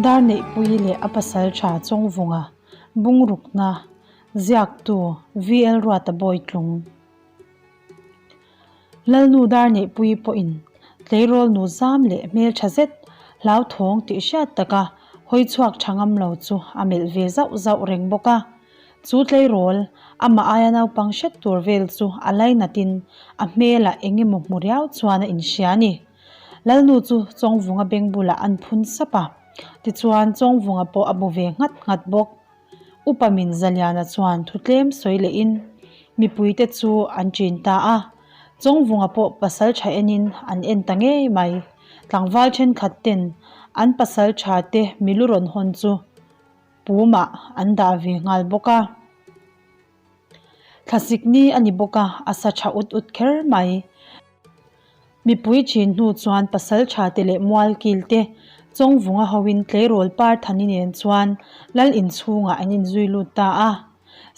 Darneihpuii leh a pasal tha Chawngvunga bungrukna ziaktu VL Ruata Bawitlung. Lalnu Darneihpuii pawhin tleirawl nu zam leh hmeltha zet hlauthawng tih hriat taka hawi chhuak tha ngam lo chu a melh ve zauh zauh reng bawk a. Chu tleirawl amah aia naupang hret tur vel chu a lainatin a hmelah eng emaw hmu riau chuan a inhria a ni. Lalnu chu Chawngvunga beng bulah an phun sap a, tichuan Chawngvunga pawh a bu ve nghat nghat bawk. Upa min Zaliana chuan thu tlem sawi lehin mipuite chu an ṭin ta a, Chawngvunga pawh pasal ṭha enin an en ta ngei mai. Tlangval ṭhenkhat ten an pasal ṭha te milu rawn hawn chu pumah an dah ve nghal bawk a. Thlasik ni a ni bawk a, a sa tha ut ut kher mai. Mipui chin hnu chuan pasal tha te leh mual kil te Chawngvunga hoin tleirawl par Thani nen chuan lal inchhungah an inzui lut ta a.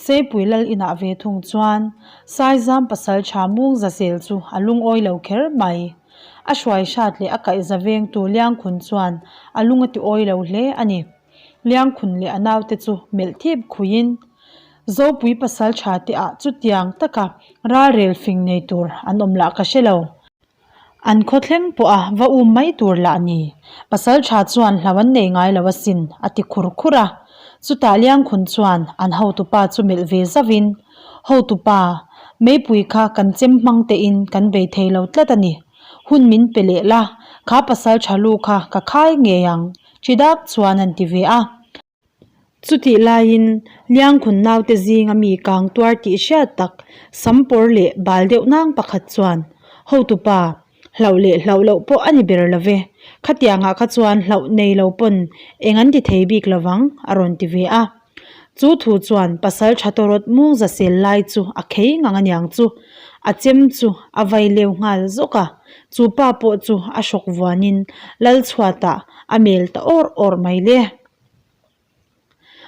Seipui lal inah ve thung chuan Saizam pasal tha mung za zel chu a lungawi lo kher mai. A hruai hrat leh a kaihza vengtu Liangkhun chuan a lung a ti awi lo hle a ni. Liangkhun leh a naute chu melh thip khuiin Zopui pasal tha te ah chutiang taka ralrel fing nei tur an awm lah ka hre lo. An khaw thleng pawh a va um mai tur lah ni. Pasal tha chuan hlau an nei ngai lo asin a ti khur khur a. Chutah Liangkhun chuan an hotupa chu melh ve zauhin, Hotupa, meipui kha kan chem hmang tein kan bei thei lo tlat a ni. Hun min pe leh la, kha pasal tha lu kha ka khai ngei ang, chi dak chuan an ti ve a. Chutih laiin Liangkhun naute zinga mi kang tuar tih hriat tak sam pawr leh bal deuh nang pakhat chuan, Hotupa, hlauh leh hlauh loh pawh a ni ber lo ve, khatiangah kha chuan hlauh nei lo pawn eng an ti thei bik lo vang, a rawn ti ve a. Chu thu chuan pasal tha tawrawt mung za sel lai chu a khei ngang aniang chu, a chem chu a vai leu nghal zawk a, chu pa pawh chu a hrawk vuanin lal chhuatah a mel ta awr awr mai le.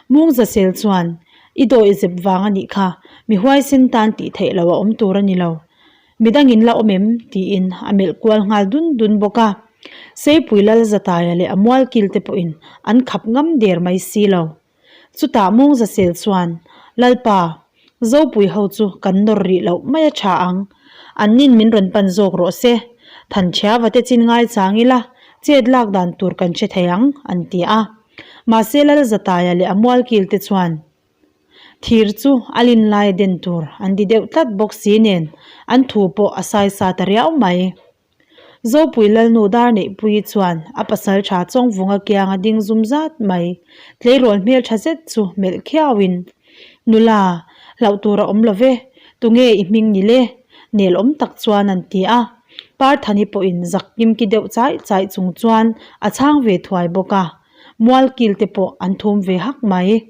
Mung za sel chuan, I dawih zep vang a nih kha, mi huaisen tan tih theih loh a awm tur a ni lo. Midangin la awm em? tiin a melh kual nghal dun dun bawk a. Seipui lal Zataia leh a mualkil te pawhin an khap ngam der mai si lo. Chutah Mung za sel chuan, Lalpa, Zopui ho chu kan nawr rih loh mai a tha ang. An nin min rawn pan zawk rawh se. Thanchhia vate chin ngai chang ila, chet lak dan tur kan hre thei ang, an ti a. Mahse Lal Zataia leh a mualkil te chuan thir chu a lin laia den tur an ti deuh tlat bawk si nen an thu pawh a saisa ta riau mai. Zopui Lalnu Darneihpuii chuan a pasal tha Chawngvunga kianga ding zum zat mai tleirawl hmel tha zet chu melh khiauin, Nula, hlauh tur a awm lo ve, tunge i hming ni le? Nel awm tak chuan an ti a. Parthani pawhin zak kimki deuh chaih chaih chung chuan a chhang ve thuai bawk a, mualkil te pawh an thum ve hak mai.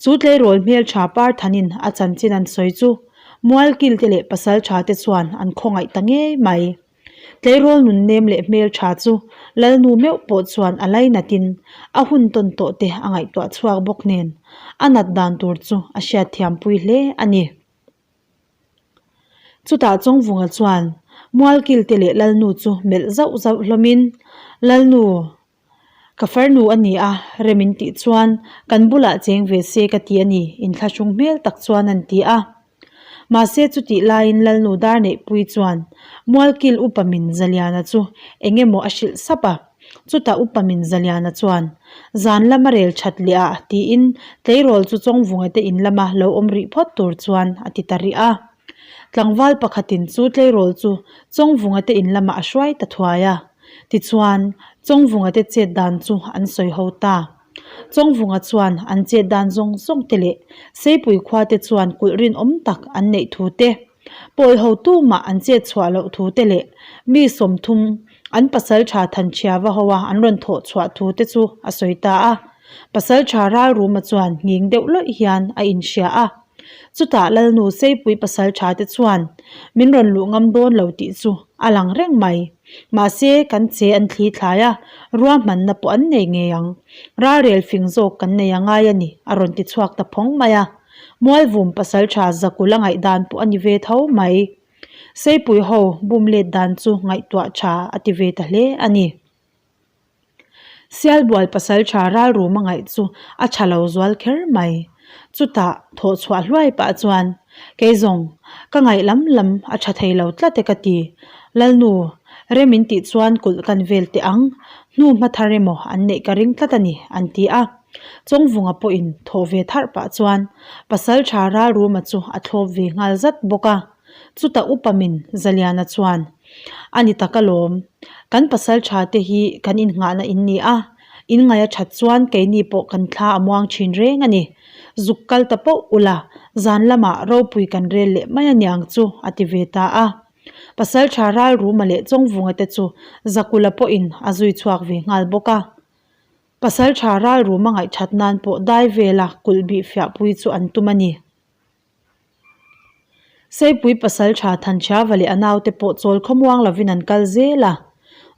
Chu tleirawl hmeltha Parthanin a chanchin an sawi chu mualkil te leh pasaltha te chuan an khawngaih ta ngei mai. Tleirawl nunnem leh hmeltha chu Lalnu meuh pawh chuan a lainatin a hun tawn tawh te a ngaihtuah chhuak bawk nen a nat dan tur chu a hriatthiampui hle a ni. Chutah Chawngvunga chuan Mualkilte leh Lalnu chu melh zauh zauh hlawmin, Lalnu, ka farnu a ni a, rem in tih chuan kan bulah cheng ve se ka ti a ni, inthlahrung hmel tak chuan an ti a. Mahse chutih laiin Lalnu Darneihpui chuan Mualkil upa min Zaliana chu eng emaw a hrilh sap a. Chutah Upa Minzaliana chuan, Zan lama rel that leh ah tiin tleirawl chu Chawngvunga te in lama lo awm rih phawt tur chuan a ti ta rih a. Tlangval pakhatin chu tleirawl chu Chawngvunga te in lamah a hruai ta thuai a. Tichuan, Chawngvunga te chet dan chu an sawi ho ta. Chawngvunga chuan an chet dan zawng zawng te leh Seipui khua te chuan kulh rinawm tak an neih thu te, Pawi hotu mah an chet chhuah loh thu te leh mi 30 an pasal tha Thanchhia va hoa an rawn thawh chhuah thu te chu a sawi ta a. Pasal tha Ralruma chuan nghing deuh lawih hian a inhria a. Chutah Lalnu Seipui pasal tha te chuan min rawn luh ngam dawn lo tih chu a lang reng mai. Mahse kan che an thli thlai a, ruahmanna pawh an nei ngei ang. Ralrel fing zawk kan nei a ngai a ni a rawn ti chhuak ta phawng mai a. Mualvum pasaltha Zakula ngaihdan pawh a ni ve tho mai. Seipui ho bum let dan chu ngaihtuah tha a ti ve ta hle a ni. Sialbual pasalṭha ralrum a ngaih chu a ṭha lo zual kher mai. Chutah thawh chhuah hluai pah chuan, Kei zawng, ka ngaih lam lam a ṭha thei lo tlat e ka ti. Lalnu, rem in tih chuan kulh kan vel teh ang, hnu hma thar emaw an neih ka ring tlat a ni, an ti a. Chawngvunga pawhin thawh ve tharh pah chuan pasalṭha ralruma chu a thlawp ve nghal zat bawk a. Chutah upa min Zaliana chuan, A ni tak alawm, kan pasalṭha te hi kan innghahna in ni a, in ngaih a ṭhat chuan keini pawh kan thla a muang ṭhin reng a ni. Zuk kal ta poh ula, zan lamah ropui kan rel leh mai a niang chu, a ti ve ta a. Pasalṭha Ralruma leh Chawngvunga te chu Zakula pawhin a zui chhuak ve nghal bawk a. Pasalṭha Ralruma ngaihṭhat nan pawh dai vela kulh bih fiahpui chu an tum a ni. Seipui pasalṭha Thanchhiava leh a naute pawh chawl khawmuang lovin an kal zel a,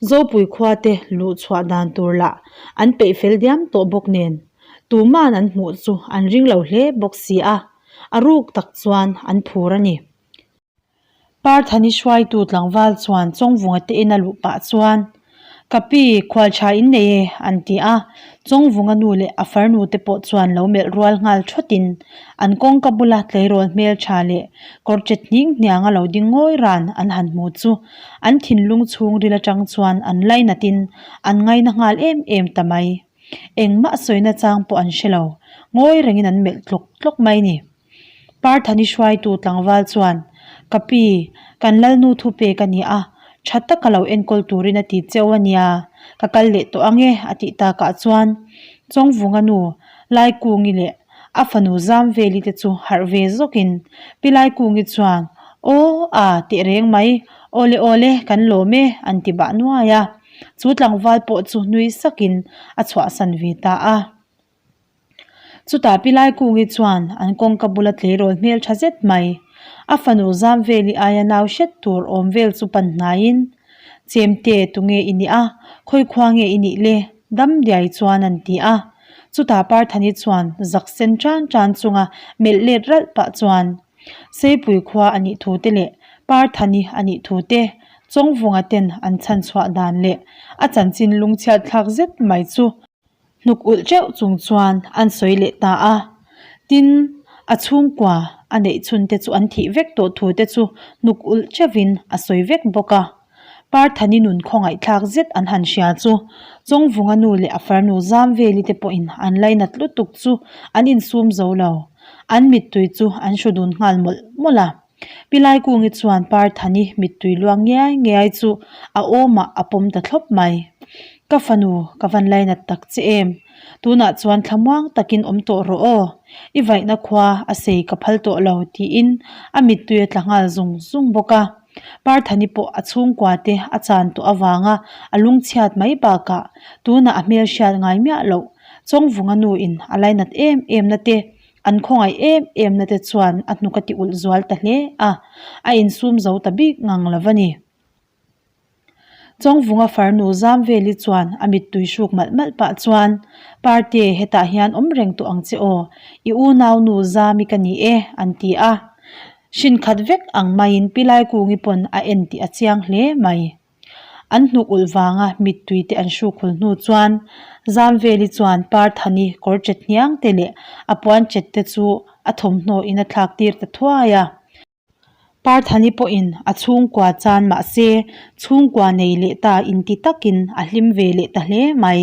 Zopui khuate luh chhuah dan tur lah an peih fel diam tawh bawk nen tuman an hmuh chu an ring lo hle bawk si a, a ruk tak chuan an phur a ni. Parthani hruaitu tlangval chuan Chawngvunga te ina luh pah chuan, Ka pi, khual tha in nei e, an ti a. Chawngvunga nu leh a farnu te pawh chuan lo melh rual nghal thawtin an kawngka bula tleirawl hmel tha leh kawr chet hning hnianga lo ding ngawi ran an han hmu chu an thinlung chhungril atang chuan an lainatin an ngaina nghal em em ta mai. Engmah sawina chang pawh an hre lo, ngawi rengin an melh tlawk tlawk mai ni. Parthani hruaitu tlangval chuan, Ka pi, kan Lalnu thu pek a ni a, tha taka lo enkawl turin a ti cheu a nia, ka kal leh tawh ang e, a tih takah chuan Chawngvunga nu Laikungi leh a fanu Zamveli te chu harh ve zawkin Pi Laikungi chuan, Aw a, teh reng mai, awle awle, kan lawm e, an ti bah nuai a. Chu tlangval pawh chu nui sakin a chhuahsan ve ta a. Chutah Pi Laikungi chuan an kawngka bula tleirawl hmel tha zet mai, a fanu zam veli aia nau hret tur awm vel chu pan hnaiin, Chemte, tunge i nih a? Khawi khua nge i nih le? Dam diai chuan an ti a. Chutah Parthani chuan zak sen tan tan chunga melh let ralh pah chuan, Seipui khua a nih thu te leh Parthani a nih thu te, Chawngvunga ten an chhanchhuah dan leh a chanchin lungchhiat thlak zet mai chu Hnuk ulh teuh chung chuan an sawi leh ta a. Tin, a chhungkua a neih chhun te chu an thih vek tawh thu te chu hnuk ulh teuhin a sawi vek bawk a. Parthani nun khawngaihthlak zet an han hria chu Chawngvunga nu leh a farnu Zamveli te pawhin an lainat lutuk chu an insum zo lo. An mittui chu an hru dun nghal mawlh mawlh a. Pi Laikungi chuan Parthani mittui luang ngiai ngiai chu a awmah a pawm ta thlawp mai. Ka fanu, ka van lainat tak che em? Tunah chuan thlamuang takin awm tawh rawh aw. I vaihna khua a sei ka phal tawh lo tiin a mittui a tla nghal zung zung bawk a. Parthani pawh a chhungkua te a chan tawh avanga a lungchhiat mai bakah tunah a hmelhriat ngai miah loh Chawngvunga nu in a lainat em em na te An khawngaih em em na te chuan a hnuk a ti ulh zual ta hle a, a insum zo ta bik ngang lo a ni. Chawngvunga farnu Zamveli chuan a mittui hruk malh malh pah chuan, Parte, hetah hian awm reng tawh ang che aw, i unaunu Zami ka ni e, an ti a. Hrin khat vek ang maiin Pi Laikungi pawn a en tih a chiang hle mai. An hnuk ulh vanga mittui te an hruk hul hnu chuan Zamveli chuan Parthani kawr chet hniang te leh a puan chet te chu a thawmhnaw in a thlak tir ta thuai a. Parthani pawhin a chhungkua chan mahse chhungkua nei leh ta inti takin a hlim ve leh ta hle mai.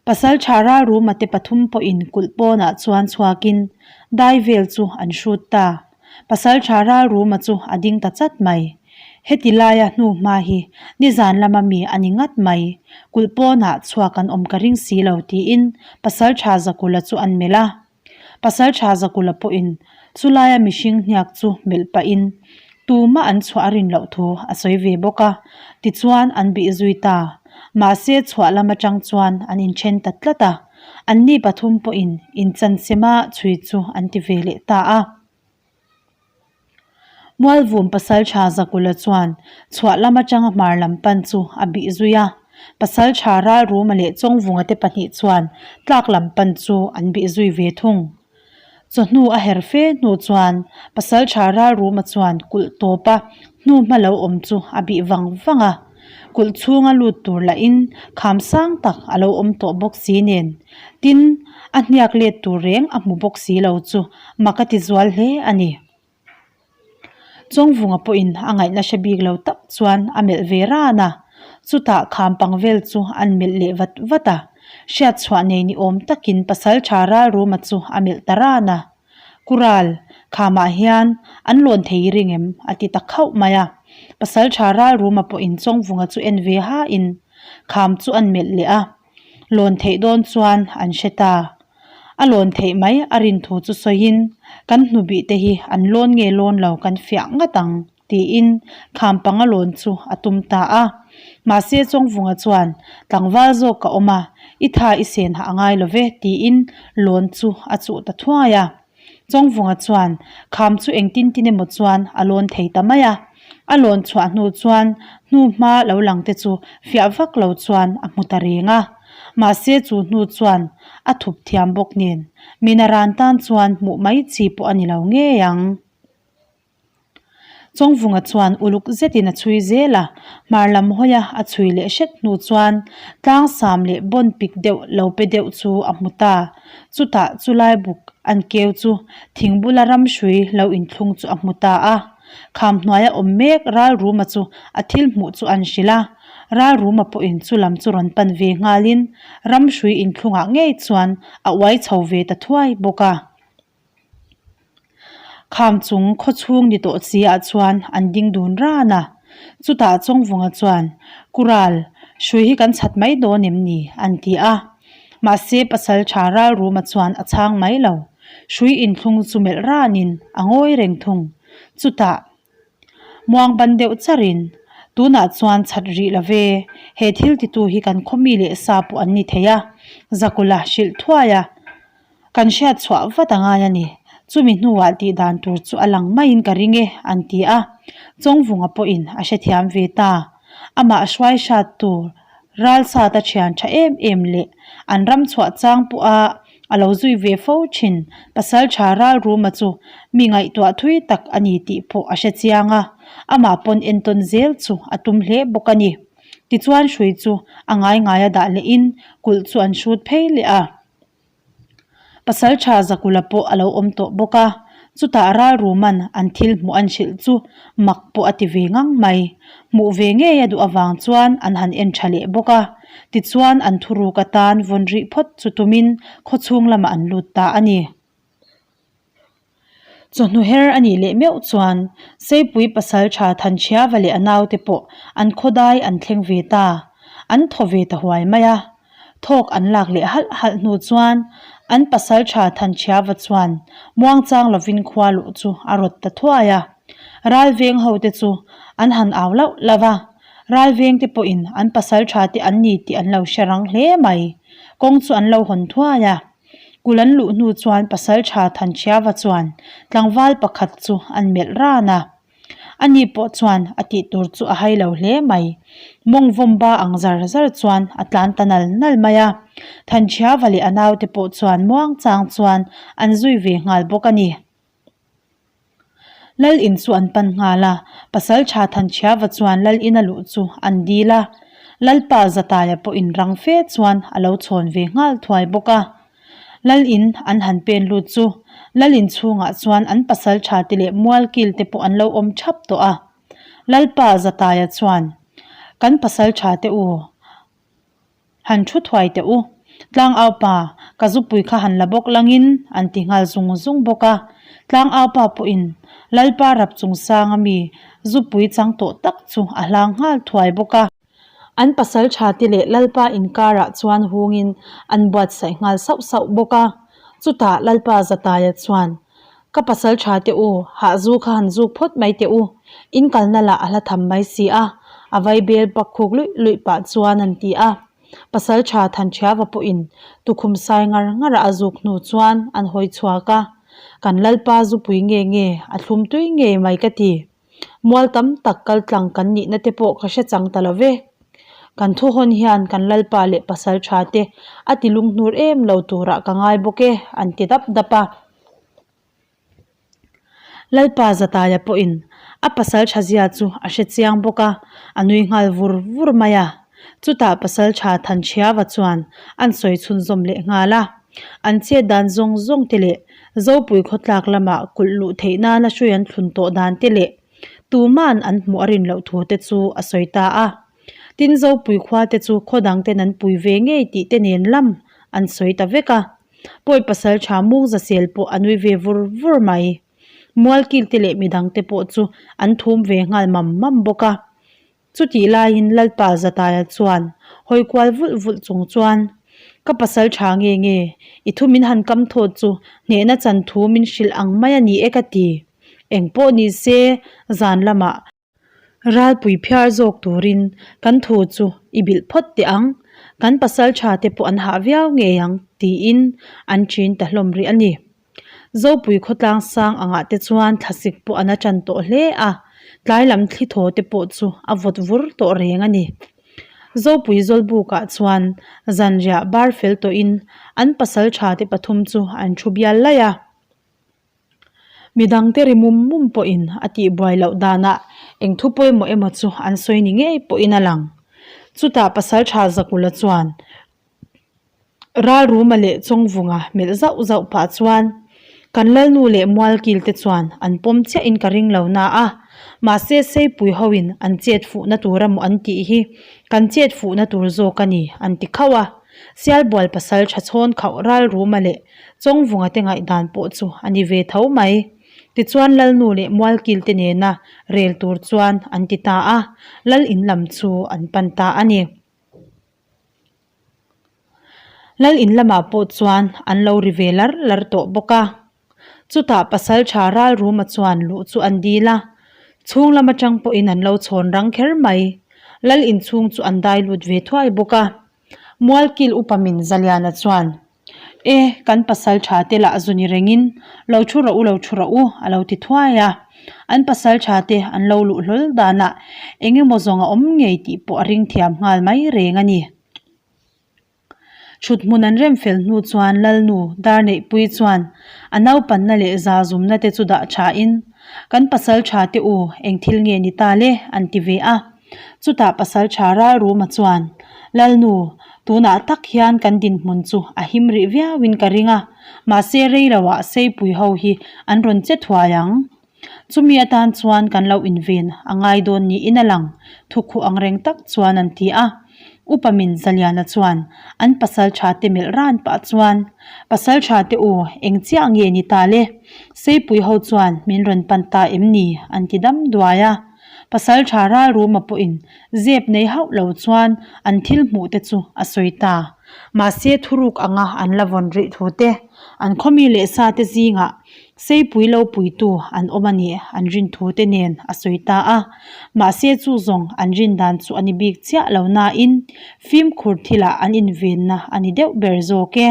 Pasaltha Ralruma te pathum pawhin kulh pawnah chuan chhuakin dai vel chu an hrut ta. Pasaltha Ralruma chu a ding ta chat mai. Heti laia hnu hma hi nizan lama mi a ni ngat mai. Kulh pawnah chhuak an awm ka ring si lo tiin Pasaltha Zakula chu an melh a. Pasaltha Zakula pawhin chulaia mihring hniak chu melh pahin tumah an chhuah a rin loh thu a sawi ve bawk a, tichuan an bih zui ta. Mahse chhuah lam atang chuan an inthen ta tlat a, anni pathum pawhin inchanchema chhui chu an ti ve leh ta a. Mualvum Pasaltha Zakula chuan chhuah lam atanga hmar lam pan chu a bih zui a, Pasaltha Ralruma leh Chawngvunga te pahnih chuan tlak lam pan chu an bih zui ve thung. Chawhnu a her fe hnu chuan Pasaltha Ralruma chuan kulh tawpa hnu hma lo awm chu a bih vang vang a. Kulh chhunga lut tur lahin kham sang tak a lo awm tawh bawk si nen. Tin, a hniak let tur reng a hmu bawk si lo chu mak a ti zual hle a ni. Chawngvunga pawhin a ngaihna hre bik lo tak chuan a melh ve ran a, chutah kham pang vel chu an melh leh vat vat a, hriat chhuah nei ni awm takin pasaltha Ralruma chu a melh ta ran a, Kural, khamah hian an lawn thei ring em? a ti ta khauh mai a, pasaltha Ralruma pawhin Chawngvunga chu en ve hain kham chu an melh leh a. Lawn theih dawn chuan an hre ta. A lawn theih mai a rin thu chu sawiin, Kan hnubih te hi an lawn nge lawn lo kan fiah ngat ang, tiin kham panga lawn chu a tum ta a. Mahse Chawngvunga chuan, Tlangval zawk ka awm a, i tha i sen hah a ngai lo ve, tiin lawn chu a chuh ta thuai a. Chawngvunga chuan kham chu engtin tin emaw chuan a lawn thei ta mai a. A lawn chhuah hnu chuan hnu hma lo lang te chu fiah vak lo chuan a hmu ta reng a. Mahse chu hnu chuan a thup thiam bawk nen mina ran tan chuan hmuh mai chi pawh a ni lo ngei ang. Chawngvunga chuan uluk zetin a chhui zel a, hmar lam hawia a chhui leh hret hnu chuan tlang sam leh bawn pik deuh lo pe deuh chu a hmu ta. Chutah chulai buk an keu chu thing bula ram hrui lo inthlung chu a hmu ta a. Kham hnuaia awm mek Ralruma chu a thil hmuh chu an hrilh a, Ralruma pawhin chu lam chu rawn pan ve nghalin ram hrui inthlungah ngei chuan a uai chho ve ta thuai bawk a. Kham chung khaw chhung ni tawh chi ah chuan an ding dun ran a, chutah Chawngvunga chuan, Kural, hrui hi kan chhat mai dawn em ni? an ti a. Mahse pasal tha Ralruma chuan a chhang mai lo. Hrui inthlung chu melh ranin a ngawi reng thung. Chutah Muang ban deuh charin, Tunah chuan chhat rih lo ve, he thil titu hi kan khawmi leh sa pawh an ni thei a, Zakula hrilh thuai a, kan hriat chhuah vat a ngai a ni. Chumi hnuah tih dan tur chu a lang maiin ka ring e, an ti a. Chawngvunga pawhin a hrethiam ve ta. Amah hruai hrat tur Ralsata thian tha em em leh an ram chhuah chang pawha A lo zui ve fo thin. Pasal tha Ralruma chu mi ngaihtuah thui tak a ni tih pawh a hre chiang a, amah pawn entawn zel chu a tum hle bawk a ni. Tichuan hrui chu a ngai ngaia dah lehin kulh chu an hrut phei leh a. Pasal tha Zakula pawh a lo awm tawh bawk a, chutah Ralruma'n an thil hmuh an hrilh chu mak pawh a ti ve ngang mai. Hmuh ve ngei a duh avang chuan an han en tha leh bawk a. Tichuan an thuruk atan vawn rih phawt chu tumin khawchhung lamah an lut ta a ni. Chawhnu her a nih leh meuh chuan Seipui pasal tha Thanchhiava leh a naute pawh an khawdai an thleng ve ta. An thaw ve ta huai mai a. Thawk an lak leh halh halh hnu chuan an pasal tha Thanchhiava chuan muangchang lovin khua luh chu a rawt ta thuai a. Ralveng hote chu an han au lauh lauh a. Ralveng te pawhin an pasal tha te an ni tih an lo hre rang hle mai. Kawng chu an lo hawn thuai a. Kul an luh hnu chuan pasal tha Thanchhiava chuan tlangval pakhat chu an melh ran a. Ani pawh chuan a tih tur chu a hai lo hle mai. Mawng vawmba ang zar zar chuan a tlan ta nal nal mai a. Thanchhiava leh a naute pawh chuan muangchang chuan an zui ve nghal bawk a ni. Lal in chu an pan nghal a, pasal tha Thanchhiava chuan Lal ina luh chu an dil a. Lalpa Zataia pawh in rang fe chuan a lo chhawn ve nghal thuai bawk a. Lal in an han pen lut chu Lal in chhungah chuan an pasal tha te leh mualkil te pawh an lo awm thap tawh a. Lalpa Zataia chuan, Kan pasal tha te u, Han thu thuai teh u. Tlangaupa, ka zupui kha han la bawk langin an ti nghal zung zung bawk a. Tlangaupa pawhin Lalpa rap chungsanga mi zupui chang tawh tak chu a hlang nghal thuai bawk a. An pasal tha te leh Lalpa inkarah chuan hungin an buatsaih nghal sauh sauh bawk a. Chutah Lalpa Zataia chuan, Ka pasal tha teh u, hah zu kha han zuk phawt mai teh u, in kalna lah a hla tham mai si a, a vai bel pak khuk luih luih pah chuan an ti a. Pasal tha Thanṭhiava pawhin tukhum sai ngar ngar a a zuk hnu chuan an hawi chhuak a, Kan Lalpa zupui nge nge, a thlum tui ngei mai ka ti. Mual tam tak kal tlang kan nihna te pawh ka hre chang ta lo ve. Kan thu hawn hian kan Lalpa leh pasal tha te a ti lunghnur em lo turah ka ngai bawk e, an ti dap dap a. Lalpa Zataia pawhin. A pasaltha zia chu a hre chiang bawk a, a nui nghal vur vur mai a. Chutah pasaltha Thanchhiava chuan an sawi chhunzawm leh nghal a. An chet dan zawng zawng te leh Zopui khawtlak lama kulh luh theih nana hrui an thlun tawh dan te leh tuman an hmuh a rin loh thu te chu a sawi ta a. Tin Zopui khua te chu khaw dang ten an pui ve ngei tih te nen lam an sawi ta vek a. Pawi pasaltha Mungzasel pawh a nui ve vur vur mai. Mualkil te leh midang te pawh chu an thum ve nghal mam mam bawk a. Chutih laiin Lalpa Zataia chuan hawi kual vulh vulh chung chuan, Ka pasal tha nge nge, i thu min han kam thawt chu hnehna chan thu min hrilh ang mai a ni e ka ti. Eng pawh ni se, zan lamah. Ralpui phiar zawk turin kan thu chu i bilh phawt teh ang, kan pasal tha te pawh an hah viau ngei ang tiin an ṭin ta hlawm rih a ni. Zopui khawtlang sang angah te chuan thlasik pawh an a ṭan tawh hle a, tlai lam thli thaw te pawh chu a vawt vur tawh reng a ni. Zopui Zawlbukah chuan zanriah bar fel tawhin an pasal tha te pathum chu an thu bial laih a. Midangte ri mum mum pawhin a tihbuai loh danah eng thu pawimawh emaw chu an sawi ni ngei pawhin a lang. Chutah Pasaltha Zakula chuan Ralruma leh Chawngvunga melh zauh zauh pah chuan kan Lalnu leh Mualkil te chuan an pawm chiahin ka ring lo na a, mahse Seipui hoin an chet fuhna tur emaw an tih hi kan chet fuhna tur zawk a ni an ti khauh a. Sialbual pasal tha chhawn khauh Ralruma leh Chawngvunga te ngaihdan pawh chu a ni ve tho mai. Tichuan Lalnu leh Mualkil te nena rel tur chuan an ti ta a, Lal in lam chu an pan ta a ni. Lal in lamah pawh chuan an lo ri ve lar lar tawh bawk a. Chutah Pasaltha Ralruma chuan luh chu an dil a, chhung lam atang pawhin an lo chhawn rang kher mai. Lal inchhung chu an dai lut ve thuai bawk a. Mualkil upa min Zaliana chuan, E, kan pasal tha te lah zu ni rengin, lo thu rawh u, lo thu rawh u, a lo ti thuai a. An pasal tha te an lo luh hlawl danah eng emaw zawng a awm ngei tih pawh a ring thiam nghal mai reng a ni. Thut hmun an rem fel hnu chuan Lalnu Darneihpuii chuan a naupanna leh zazumna te chu dah thain, Kan pasal tha te u, eng thil nge ni ta le? an ti ve a. Chutah pasal tha Ralruma chuan, Lalnu, tunah tak hian kan dinhmun chu a him rih viauin ka ring a, mahse rei loah Seipui ho hi an rawn che thuai ang. Chumi atan chuan kan lo inven a ngai dawn niin a lang, thukhuh ang reng tak chuan an ti a. Upa min Zaliana chuan an pasal tha te melh ran pah chuan, Pasal tha te u, eng chiah nge ni ta le? Seipui ho chuan min rawn pan ta em ni? an ti dam duai a. Pasal tha Ralruma pawhin zep nei hauh lo chuan an thil hmuh te chu a sawi ta. Mahse thuruk anga an la vawn rih thu te, an khawmi leh sa te zingah Seipui lo puitu an awm a nih an rin thu te nen a sawi ta a. Mahse chu zawng an rin dan chu a ni bik chiah lo nain fimkhur thilah an invenna a ni deuh ber zawk e.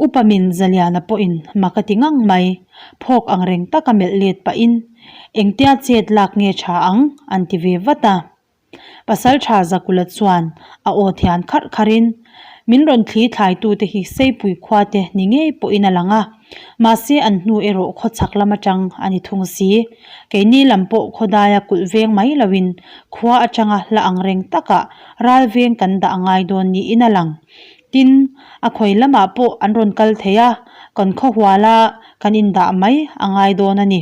Upa min Zaliana pawhin mak a ti ngang mai. Phawk ang reng taka melh let pahin engtia chet lak nge tha ang an ti ve vat a. Pasaltha Zakula chuan a aw thian kharh kharhin, Min rawn thli thlaitute hi Seipui khua te ni ngei pawhin a lang a, mahse an hnu erawh khaw chhak lam atang a ni thung si. Keini lam pawh khawdaia kulh veng mai loin khua atanga hla ang reng takah ral veng kan dah a ngai dawn niin a lang. Tin, a khawi lamah pawh an rawn kal thei a, kan khaw huala kan indah mai a ngai dawn a ni.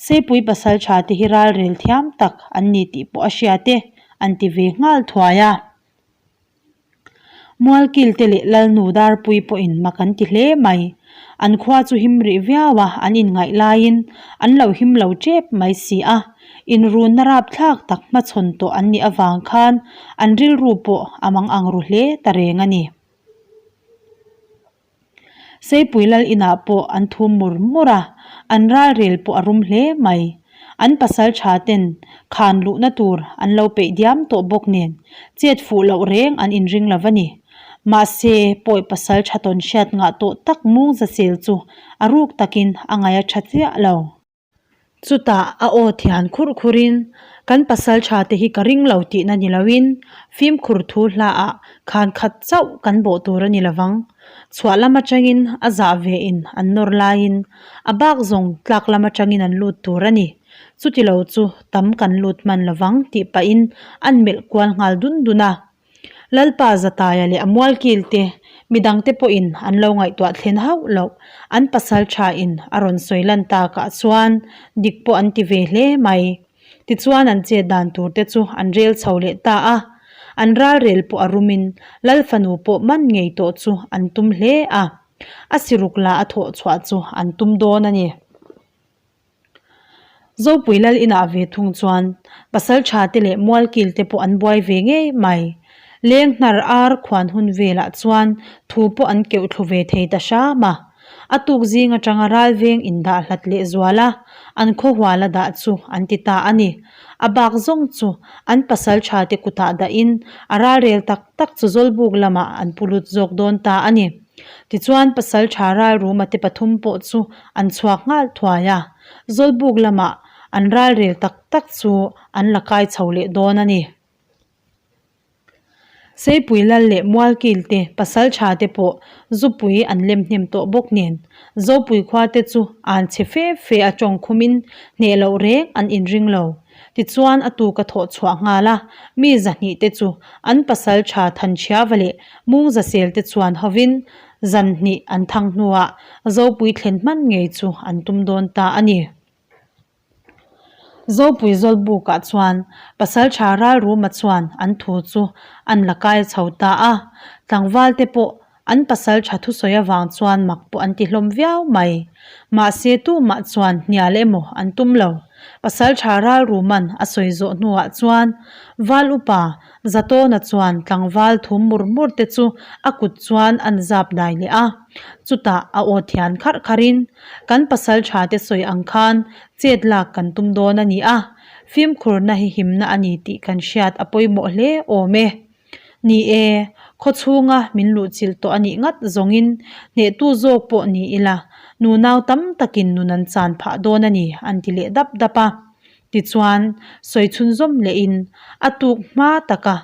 Seipui pasal tha te hi ralrel thiam tak an ni tih pawh a hria te an ti ve nghal thuai a. Mualkil te leh Lalnu Darpui pawhin mak an ti hle mai. An khua chu him rih viau a, an inngaih laiin an lo him lo tep mai si a. Inrunna rapthlak tak hmachhawn tawh an nih avang khan an rilru pawh a mang ang ru hle ta reng a ni. Seipui lal inah pawh an thum mur mur a, an ralrel pawh a rum hle mai. An pasal tha ten khan luhna tur an lo peih diam tawh bawk nen chet fuh loh reng an inring lo va ni. Mahse, pawi pasal tha tawn hriat ngah tawh tak mung zasel chu a ruk takin a ngaih a tha chiah lo. Chutah a aw thian khurh khurin, Kan pasaltha te hi ka ring lo tihna ni loin fimkhur thu hlaah khan khat chauh kan bawh tur a ni lovang. Chhuah lam atangin a zah ve in an nawr laiin a bak zawng tlak lam atangin an lut tur a ni. Chuti lo chu tam kan lut hman lovang tih pahin an melh kual nghal dun dun a. Lalpa Zataia leh a mualkil te midangte pawhin an lo ngaihtuah thlen hauh loh an pasal tha in a rawn sawi lan takah chuan dik pawh an ti ve hle mai. Tichuan an chet dan tur te chu an rel chho leh ta a, an ralrel pawh a rumin Lal fanu pawh man ngei tawh chu an tum hle a, a siruk la a thawh chhuah chu an tum dawn a ni. Zopui Lal inah ve thung chuan pasal tha te leh mualkil te pawh an buai ve ngei mai. Leng hnar ar khuan hun velah chuan thu pawh an keuh thlu ve thei ta hram a. A tuk zing atanga ralveng indah hlat leh zual a, an khawhual a dah chu an ti ta a ni. A bak zawng chu an pasal tha te kutah dahin a ralrel tak tak chu Zawlbuk lamah an pu lut zawk dawn ta a ni. Tichuan pasal tha ralruma te pathum pawh chu an chhuak nghal thuai a, Zawlbuk lamah an ralrel tak tak chu an la kai chho leh dawn a ni. Seipui lal leh Mualkil te pasal tha te pawh zupui an lem hnem tawh bawk nen Zopui khua te chu an chhe fe fe a tawng khumin hneh loh reng an inring lo. Tichuan a tuk a thawh chhuah nghal a, mi zahnih te chu an pasal tha Thanchhiava leh Mungzasel te chuan hovin zan hnih an thang hnuah Zopui thlen hman ngei chu an tum dawn ta a ni. Zopui Zawlbukah chuan Pasalṭha Ralruma chuan an thu chu an la kai chho ta a, tlangval te pawh an pasalṭha thusawi avang chuan mak pawh an ti hlawm viau mai. Mahse tumah chuan hnial emaw an tum lo. Pasalṭha Ralruma'n a sawi zawh hnuah chuan Val upa Zatawna chuan tlangval thum mur mur te chu a kut chuan an zap dai leh a. Chutah a aw thian kharh kharhin, Kan pasal tha te sawi ang khan chet lak kan tum dawn a ni a, fimkhurna hi himna a ni tih kan hriat a pawimawh hle awm e. Ni e, khaw chhunga min luhchilh tawh a nih ngat zawngin hnehtu zawk pawh ni ila, nunau tam takin nun an chan phah dawn a ni, an ti leh dap dap a. Tichuan, sawi chhunzawm lehin a tuk hma taka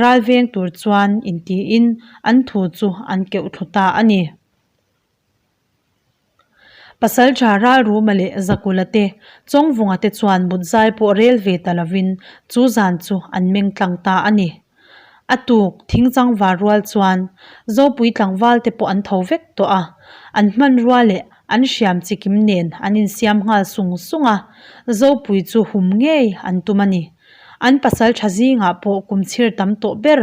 ral veng tur chuan intiin an thu chu an keuh thlu ta a ni. Pasalṭha Ralruma leh Zakula te, Chawngvunga te chuan mutzai pawh rel ve ta lovin chu zan chu an meng tlang ta a ni. A tuk thingchangvar rual chuan Zopui tlangval te pawh an tho vek tawh a, an hmanrua leh an hriam chikim nen an insiam nghal sung sung a, Zopui chu hum ngei an tum a ni. An pasal tha zingah pawh kum chhir tam tawh ber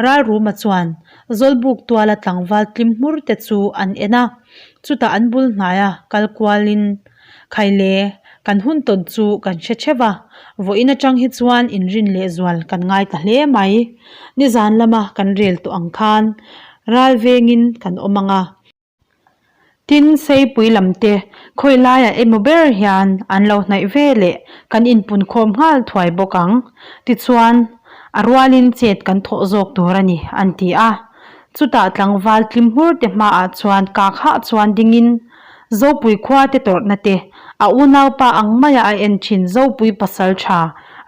Ralruma chuan Zawlbuk tuala tlangval tlim hmur te chu an en a, chutah an bul hnaia kal kualin Khaile, kan hun tawn chu kan hre theuh a, vawiin atang hi chuan inrin lehzual kan ngai ta hle mai. Nizan lama kan rel tawh ang khan ral vengin kan awm ang a. Tin, Seipui lam te khawi laiah emaw ber hian an lo hnaih ve leh kan inpun khawm nghal thuai bawk ang. Tichuan, a rualin chet kan thawh zawk tur a ni, an ti a. Chutah tlangval tlim hmur te hmaah chuan kak hah chuan dingin Zopui khua te tawrhna te, a unaupa ang maia a en thin Zopui pasal tha,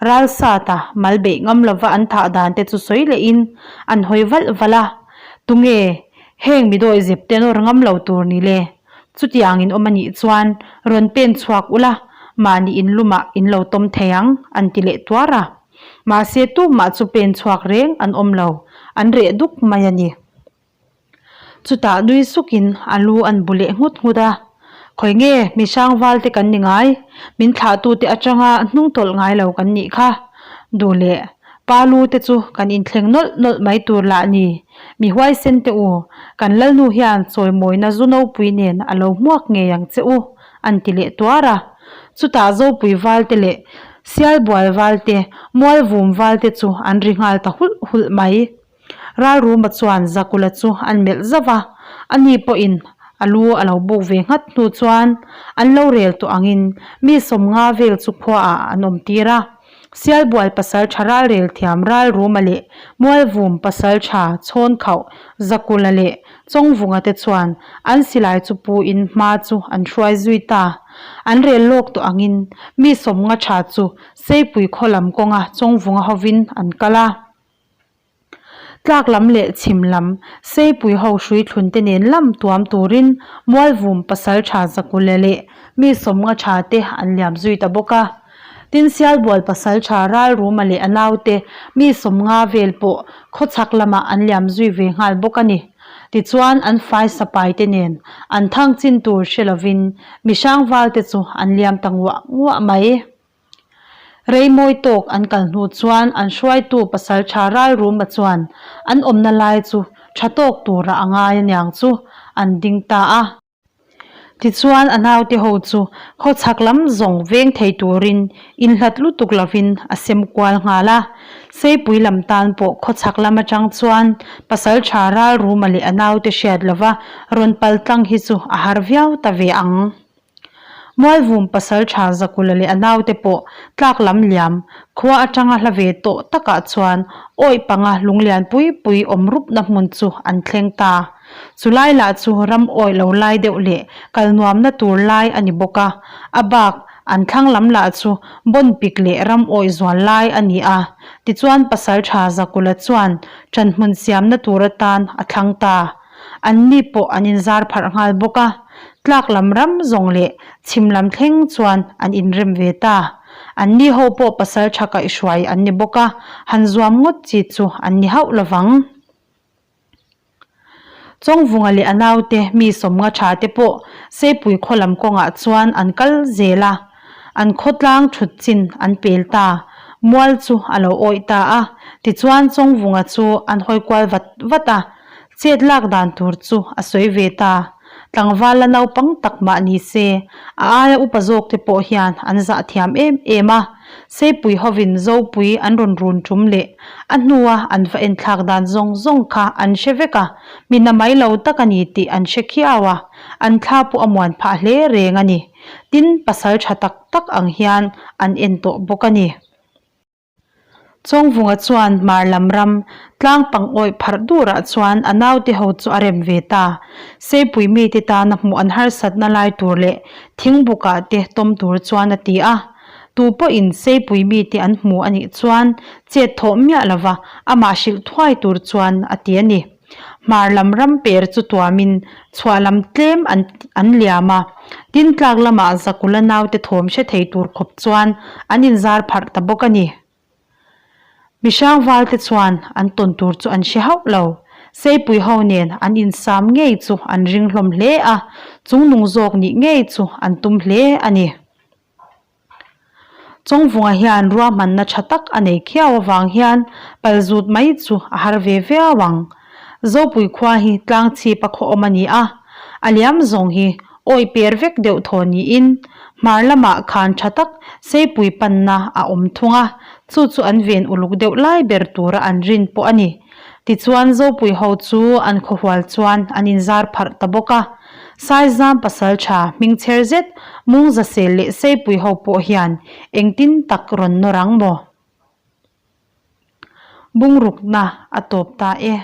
Ralsata mal beih ngam lova an thah dan te chu sawi lehin an hawi valh valh a, Tunge heng mi dawi zep te nawr ngam lo tur ni le? Chutiang in awm a nih chuan rawn pen chhuak ula, mahni in lumah in lo tawm thei ang, an ti leh tuar a. Mahse tumah chu pen chhuak reng an awm lo, an reh duk mai a ni. Chutah nui sukin a lu an bu leh nghut nghut a, Khawi nge mi hrang val te kan ni ngai, min thlahtute atanga hnung tawlh ngai lo kan nih kha. Duh leh pa lu te chu kan inthleng nawlh nawlh mai tur lah ni, mi huaisen te u, kan lalnu hian chawimawina zu nopui nen a lo hmuak ngei ang che u, an ti leh tuar a. Chutah Zopui val te leh Sialbual val te, Mualvum val te chu an ri nghal ta hulh hulh mai. Ralruma chuan Zakula chu an melh zauh a, ani pawhin a lu a lo buk ve nghat hnu chuan an lo rel tawh angin mi 50 vel chu khuaah an awm tir a. Sialbual pasal tha ralrel thiam Ralruma leh Mualvum pasal tha Chhawnkhauh Zakula leh Chawngvunga te chuan an silai chu pu in hma chu an hruai zui ta. An rel lawk tawh angin mi sawmnga tha chu Seipui khaw lam kawnga Chawngvunga hovin an kal a. Tlak lam leh chhim lam Seipui ho hrui thlun te nen lam tuam turin Mualvum Pasaltha Zakule leh mi sawmnga tha te an liam zui ta bawk a. Tin Sialbual Pasaltha Ralruma leh a naute mi sawmnga vel pawh khawchhak lamah an liam zui ve nghal bawk a ni. Tichuan an fai sapai te nen an thang chin tur hre lovin mi hrangval te chu an liam ta nguah nguah mai. Rei mawi tawk an kal hnu chuan an hruaitu Pasaltha Ralruma chuan an awmna lai chu tha tawk tura a ngai aniang chu an ding ta a. Tichuan a naute ho chu khawchhak lam zawng veng thei turin inhlat lutuk lovin a sem kual nghal a. Seipui lam tan pawh khawchhak lam atang chuan Pasaltha Ralruma leh a naute hriat lova rawn pal tlang hi chu a har viau ta ve ang. Mualvum Pasaltha Zakula leh a naute pawh tlak lam liam khua atanga hla ve tawh takah chuan awih panga lunglian pui pui awm rupna hmun chu an thleng ta. Chulai lah chu ram awih lo lai deuh leh kal nuamna tur lai a ni bawk a, a bak an thlang lam lah chu bawn pik leh ram awih zual lai a ni a. Tichuan Pasaltha Zakula chuan ṭanhmun siamna tur atan a thlang ta. An ni pawh an inzar pharh nghal bawk a, tlak lam ram zawng leh chhim lam thleng chuan an inrem ve ta. An ni ho pawh pasal tha kaihhruai an ni bawk a, han zuam ngawt chi chu an ni hauh lovang. Chawngvunga leh a naute mi sawmnga tha te pawh Seipui khaw lam kawngah chuan an kal zel a, an khawtlang thut chin an pel ta. Mual chu a lo awih ta a, tichuan Chawngvunga chu an hawi kual vat vat a, Chet lak dan tur chu a sawi ve ta. Tlangval la naupang tak mah ni se, a aia upa zawk te pawh hian an zah thiam em em a. Seipui hovin Zopui an rawn run tum leh a hnua an va enthlak dan zawng zawng kha an hre vek a, mi na mai lo tak a ni tih an hre khiau a, an thla pawh a muan phah hle reng a ni. Tin, pasal tha tak tak ang hian an en tawh bawk a ni. Chawngvunga chuan hmar lam ram tlang pang awih pharh durah chuan a naute ho chu a rem ve ta. Seipui mite tana hmuh an harsatna lai tur leh thingbukah te tawm tur chuan a ti a. Tu pawhin Seipui mite an hmu a nih chuan chet thawh miah lova amah hrilh thuai tur chuan a ti a ni. Hmar lam ram per chu tuamin chhuah lam tlem an an liam a, tin tlak lamah Zakula naute thawm hre thei tur khawp chuan an inzar pharh ta bawk a ni. Mihrang valte chuan an tawn tur chu an hre hauh lo. Seipui ho nen an insam ngei chu an ring hlawm hle a, chungnung zawk nih ngei chu an tum hle a ni. Chawngvunga hian ruahmanna tha tak a nei khiau avang hian palzut mai chu a har ve viau ang. Zopui khua hi tlang chhip a khaw awm a ni a, a liam zawng hi awih per vek deuh thaw niin hmar lamah khan tha tak Seipui panna a awm thung a, chu chu an ven uluk deuh lai ber tura an rin pawh a ni. Tichuan Zopui ho chu an khawhual chuan an inzar pharh ta bawk a. Saizam pasal tha hming chher zet Mungzasel leh Seipui ho pawh hian engtin tak rawn nawr ang maw? Bungrukna a tawp ta e.